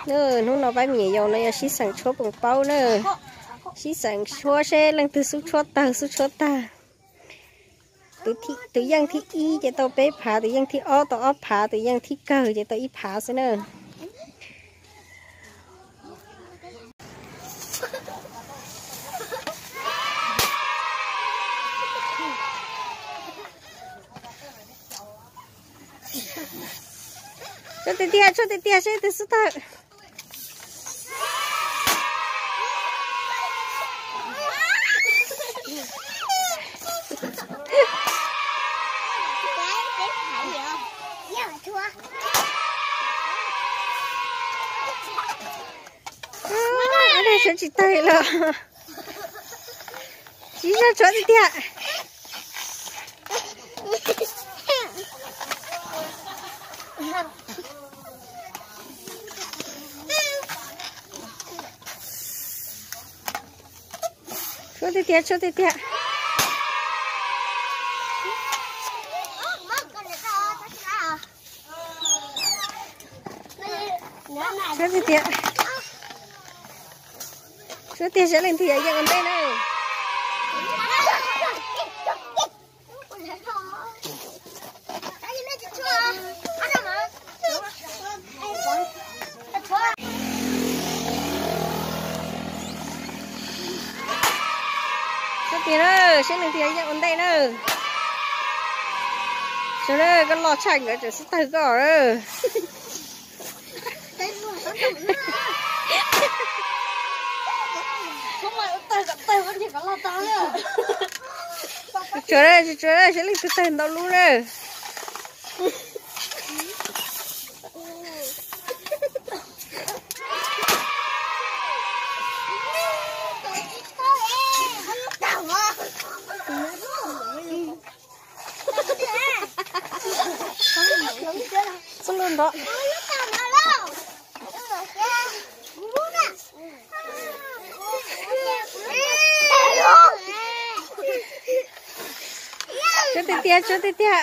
Hnub no pab me nyuam yaus no yog sib xeem tshuab poom paub na. Sib xeem tshuab seb leej twg xub tshuab tawg xub tshuab tag. Tus yeej thib ib ces tau peb phav, tus yeej thib ob tau ob phav, tus yeej thib kawg ces tau ib phav xwb na. Tshuab tiag tiag, tshuab tiag tiag seb twg xub tawg. Tshuab tsis tawg los. Tsis yog tshuab tiag tiag. Tshuab tiag tiag, tshuab tiag tiag. Tshuab tiag tiag. Tshuab tiag seb leej twg yuav yeej ua ntej na. Tshuab tiag na, seb leej twg yuav yeej ua ntej na. Sawv daws, koj loj tshaj nkawd tseem xub tawg koj. Tsuag, tsuag seb leej twg tawg ntau lub na. Xub lub ntawd. Tshuab tiag tiag, tshuab tiag tiag.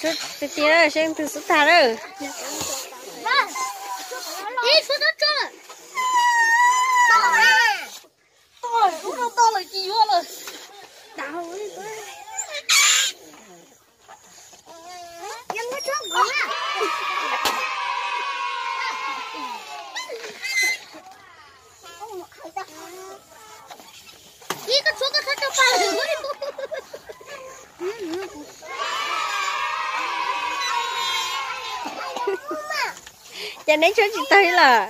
Tshuab tiag tiag seb leej twg xub tag lawm. Cas neb tshuab tsis tawg lawm?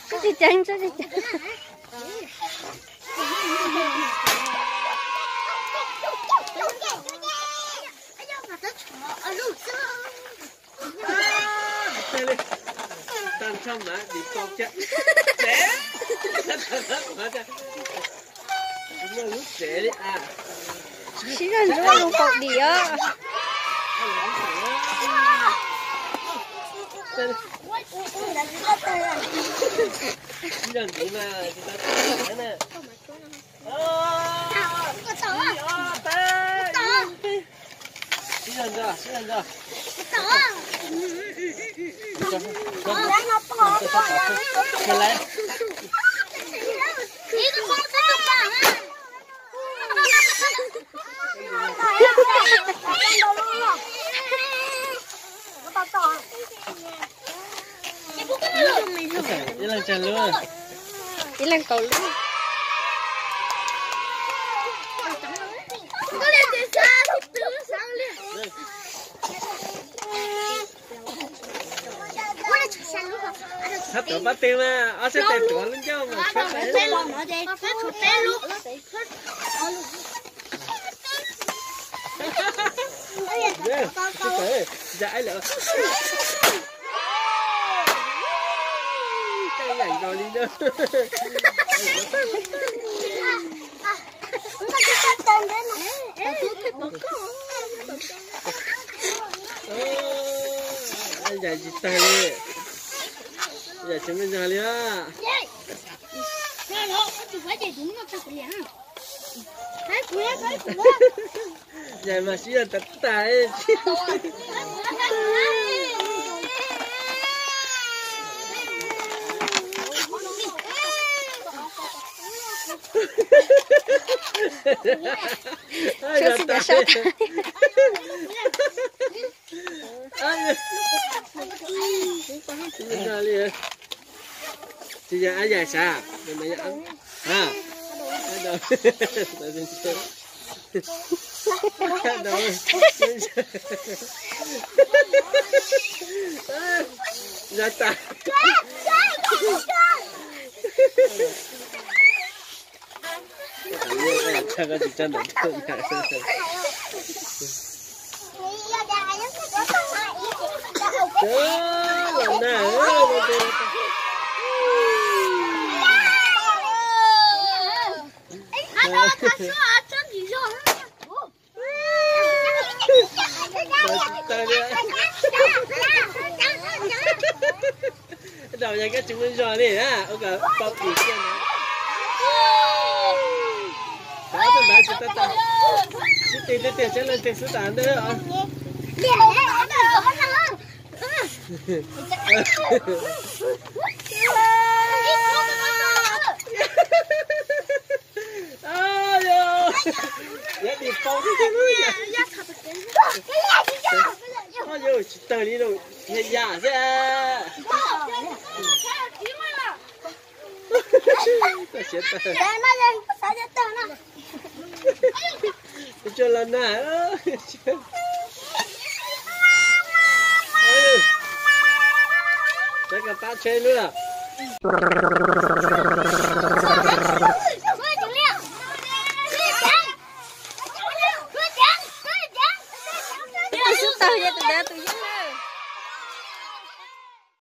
Tshuab tsis tawg, tshuab tsis tawg. Sib zog ntsuab zoo npaum dim os. Ib leeg tsawg lub? Ib leeg kaum lub. Txhob tuav pob tw mas, ob sab tes tuav lub ncauj mas tshuab. Tshuab peb lub. Tsis tawm, ya aib lawm. Tau yam nkaus li na. Yam tsis tag li, yam tsis muaj zog li. Yam mas sib yog tag tag. Sab xwb, sab tag. Tsis yog ab yaim sav. Zab tas. Los na. Tsis tau li. Zaum yog koj tsis muaj zog li na, ua kom pom pim kiag na. Xav ob tug ntawd tsis tau tag. Sib tw tiag tiag, sab leej twg xub tas ntej os. Yog dim paus tiag tiag. Yog tsis tawg li lauj, yam yam xwb. Siav tawg. Tsuas los nag. Rov qab pab tsheb lub.